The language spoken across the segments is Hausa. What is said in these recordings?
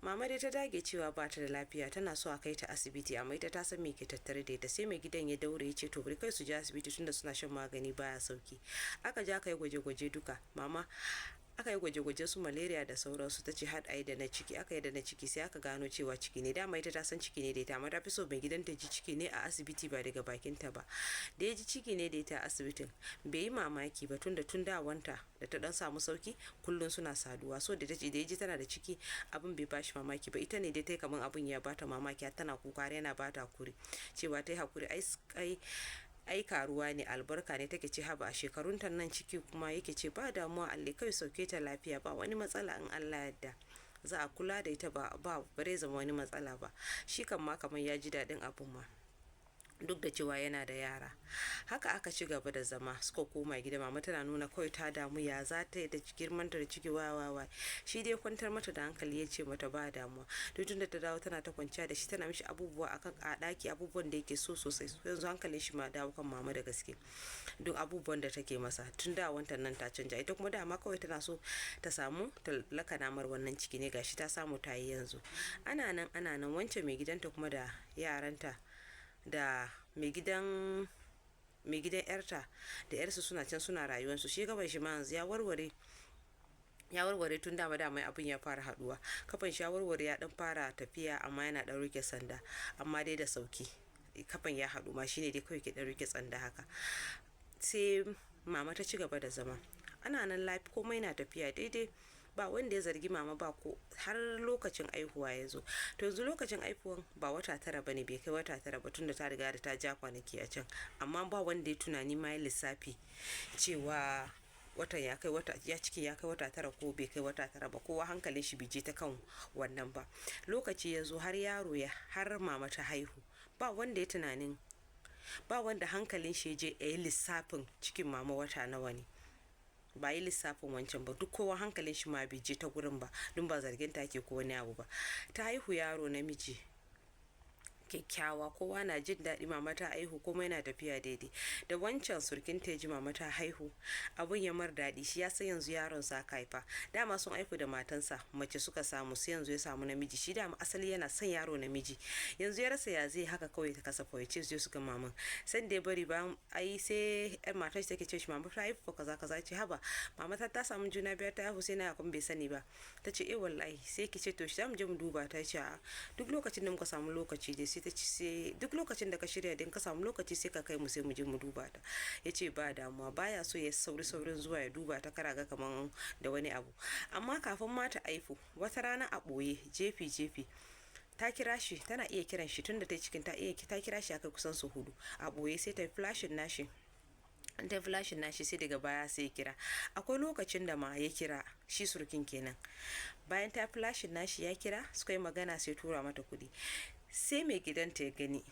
Mama dai ta dage cewa ba ta da lafiya, tana so a kai ta asibiti, amma ita ta san me ke tattare da ita. Sai mai gidan ya daure ya ce to bari kai su je asibiti, tunda suna shan magani baya sauki. Aka ja kai gwaje-gwaje duka. Mama aka yi gwaje-gwaje su malaria da sauransu, ta ce har a yi da na ciki. Aka yi da na ciki, sai aka gano cewa ciki ne. Dama ita ta san ciki ne da ita, amma ta fi so mai gidan ta ji ciki ne a asibiti, ba daga bakinta ba. Da ya ji ciki ne da ita a asibitin, bai yi mamaki ba, tunda tun dawanta da ta dan samu sauki kullum suna saduwa. So da ta ce da ya ji tana da ciki, abin bai bashi mamaki ba. Ita ne dai ta yi kamar abin ya bata mamaki, har tana kuka, har yana bata hakuri cewa ta yi hakuri, ai karuwa ne, albarka ne. Take ce, haba, a shekarun ta nan ciki kuma? Yake ce ba damuwa, Allah kai sauke ta lafiya, ba wani matsala, in Allah yadda za a kula da ita, ba bare zama wani matsala ba. Shi kan ma kamar ya ji daɗin abun ma, duk da cewa yana da yara. Haka aka ci gaba da zama. Suka koma gida, mama tana nuna kawai ta damu, ya za ta yi da girman ta da ciki, wa wa wa. Shi dai kwantar mata da hankali, ya ce mata ba damuwa. Duk tunda ta dawo tana ta kwanciya da shi, tana mishi abubuwa akan a ɗaki, abubuwan da yake so sosai. Yanzu hankalin shi ma dawo kan mama da gaske, duk abubuwan da take masa tun da wantan nan ta canja. Ita kuma dama kawai tana so ta samu ta lakana mar wannan ciki ne, gashi ta samu ta yi. Yanzu ana nan ana nan, wancan mai gidanta kuma da yaranta da mai gidan yarta da yarsu suna can suna rayuwarsu. Shi gaban shi ma yanzu ya warware, ya warware tun dama dama abin ya fara haduwa. Kafan shi ya warware, ya dan fara tafiya, amma yana dan rike sanda, amma dai da sauki kafan ya haɗu ma, shine dai kawai ke dan rike sanda haka. Sai mama ta ci gaba da zama. Ana nan lafiya, komai na tafiya daidai, ba wanda ya zargi mama ba ko har lokacin aihuwa ya zo. To yanzu lokacin aihuwan ba wata 9 bane, bai kai wata 9 ba, tunda ta riga da ta ja kwanaki a can, amma ba wanda ya tunani ma ya lissafi cewa watan ya kai wata ya ciki ya kai wata 9 ko bai kai wata 9 ba. Kowa hankalin shi bai je ta kan wannan ba. Lokaci ya zo har yaro ya har mama ta haihu, ba wanda ya tunanin, ba wanda hankalin shi ya je ya yi lissafin cikin mama wata nawa ne. Ba yi lissafin wancan ba, duk kowa hankalin shi ma bai je ta gurin ba, don ba zargin ta ke ko wani abu ba. Ta haihu yaro namiji kyakkyawa, kowa na jin daɗi, mama ta haihu, komai na tafiya daidai. Da wancan surkin ta ji mama ta haihu, abun ya mar daɗi. Shi ya san yanzu yaron sa aka haifa. Dama sun haifu da matansa mace suka samu, sai yanzu ya samu namiji. Shi dama asali yana son yaro namiji. Yanzu ya rasa ya zai haka kawai ta kasa ya ce su ga maman. San da ya bari bayan ai sai yar matar take ce shi mama ta haifu kaza kaza. Ce haba, mama ta samu juna biyu, ta haihu, sai na kuma bai sani ba. Ta ce eh wallahi. Sai ki ce to shi zamu je mu duba ta. Ce a duk lokacin da muka samu lokaci dai. Sai ta ce sai duk lokacin da ka shirya din ka samu lokaci, sai ka kai mu, sai mu je mu duba ta. Ya ce ba damuwa, baya so ya sauri saurin zuwa ya duba ta, kara ga kaman da wani abu. Amma kafin ma ta aifu, wata rana a ɓoye jefi jefi ta kira shi. Tana iya kiran shi tunda ta cikin, ta iya ta kira shi akai kusan su hudu a ɓoye. Sai ta flashing nashi, ta flashing nashi, sai daga baya sai kira. Akwai lokacin da ma ya kira shi, surkin kenan, bayan ta flashing nashi ya kira, suka yi magana, sai tura mata kuɗi. Sai mai gidanta ya gani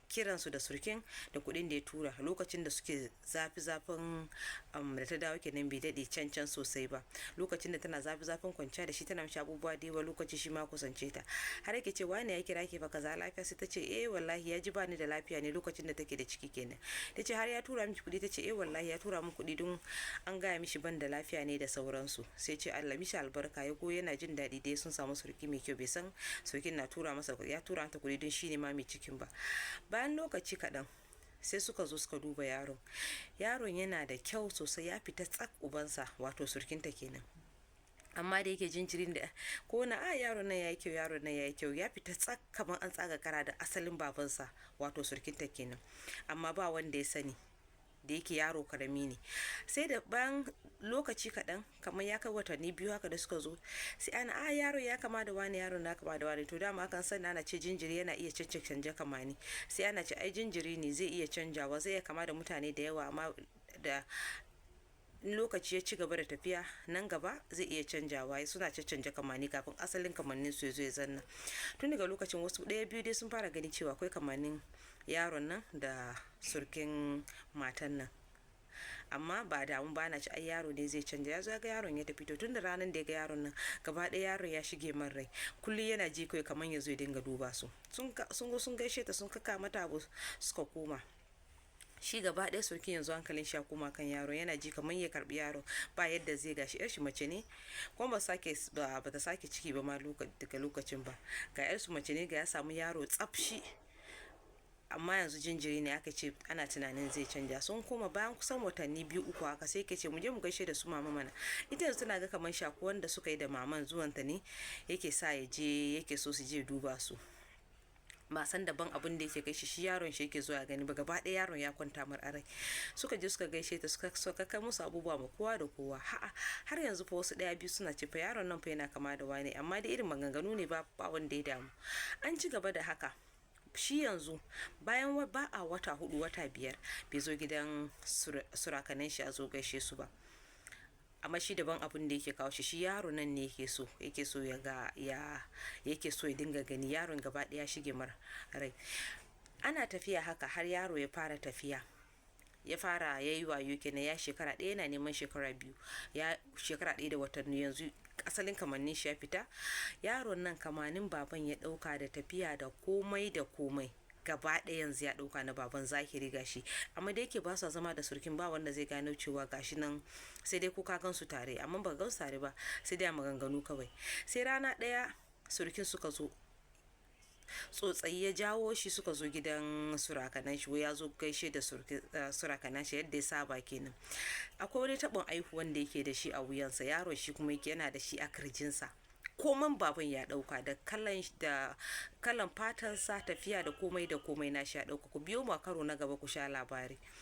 kiransu da surkin da kuɗin da ya tura lokacin da suke zafi zafin da ta dawo kenan, bai daɗe can can sosai ba, lokacin da tana zafi zafin kwanciya da shi, tana mishi abubuwa da yawa, lokacin shi ma kusance ta, har yake ce wani ya kira ki fa kaza, lafiya? Sai ta ce eh wallahi, ya ji bani da lafiya ne, lokacin da take da ciki kenan. Ta ce har ya tura miki kuɗi? Ta ce eh wallahi, ya tura min kuɗi don an gaya mishi ban da lafiya ne da sauransu. Sai ce Allah mishi albarka, ya go yana jin daɗi dai sun samu surki mai kyau. Bai san surkin na tura masa, ya tura mata kuɗi don shi ne ma mai cikin ba. Bayan lokaci kaɗan sai suka zo suka duba yaron. Yaron yana da kyau sosai, ya fita tsak ubansa, wato surkinta kenan. Amma da yake jinjirin da ko na a yaron nan yayi kyau, yaron nan yayi kyau, ya fita tsak kamar an tsaga kara da asalin babansa, wato surkinta kenan. Amma ba wanda ya sani, da yake yaro karami ne. Sai da bayan lokaci kaɗan, kamar ya kai watanni 2 haka, da suka zo, sai ana a yaro ya kama da wani, yaro na kama da wani. To dama akan sani ana ce jinjiri yana iya canje canje kamani. Sai ana ce ai jinjiri ne, zai iya canjawa, zai iya kama da mutane da yawa, amma da lokaci ya ci gaba da tafiya nan gaba zai iya canjawa. Suna caccanja kamani kafin asalin kamannin su ya zo ya zanna. Tun daga lokacin wasu ɗaya biyu dai sun fara gani cewa akwai kamannin yaron nan da surkin matan nan, amma ba damu ba, na ci ai yaro ne zai canja. Ya zo ya ga yaron ya tafi. To tun da ranar da ya ga yaron nan, gaba ɗaya yaron ya shige man rai. Kullum yana ji kawai kamar ya zo ya dinga duba su. Sun zo sun gaishe ta, sun kaka mata abu, suka koma. Shi gaba ɗaya surkin yanzu hankalin shi ya koma kan yaron. Yana ji kamar ya karbi yaron, ba yadda zai. Gashi yar shi mace ne, kuma ba ta sake ciki ba ma daga lokacin ba. Ga yar su mace ne, ga ya samu yaro tsafshi, amma yanzu jinjiri ne, aka ce ana tunanin zai canja. Sun koma bayan kusan watanni 2, 3 haka, sai ke ce mu je mu gaishe da su mama mana. Ita yanzu tana ga kamar shakuwan da suka yi da maman, zuwanta ne yake sa ya je, yake so su je duba su. Ba san daban abin da yake kai shi, shi yaron shi yake zuwa gani ba. Gaba ɗaya yaron ya kwanta mar a rai. Suka je suka gaishe ta, suka kai musu abubuwa ma kowa da kowa. Ha'a, har yanzu fa wasu ɗaya biyu suna ce fa yaron nan fa yana kama da wani, amma dai irin maganganu ne, ba wanda ya damu. An ci gaba da haka. Shi yanzu bayan ba a wata 4, wata 5 bai zo gidan surakanan shi a zo gaishe su ba. Amma shi daban abin da yake kawo shi, shi yaro nan ne yake so ya ga, ya yake so ya dinga gani. Yaron gaba ɗaya shige mar rai. Ana tafiya haka har yaro ya fara tafiya, ya fara ya yi wayo kenan. Ya shekara 1, yana neman shekara 2, ya shekara 1 da watanni. Yanzu asalin kamannin shi ya fita. Yaron nan kamannin baban ya ɗauka, da tafiya da komai da komai, gaba ɗaya yanzu ya ɗauka na baban zahiri. Gashi amma da yake ba su zama da surkin, ba wanda zai gano cewa gashi nan, sai dai ko ka gan su tare, amma ba gan su tare ba, sai dai a maganganu kawai. Sai rana ɗaya surkin suka zo, tsotsayi ya jawo shi, suka zo gidan surakanan shi. Ya zo gaishe da surakanan shi yadda ya saba kenan. Akwai wani taɓin aihuwan da yake da shi a wuyansa, yaron shi kuma yake yana da shi a kirjinsa. Koman baban ya ɗauka, da kalan fatansa, tafiya da komai da komai na shi ya ɗauka. Ku biyo mu a karo na gaba ku sha labari.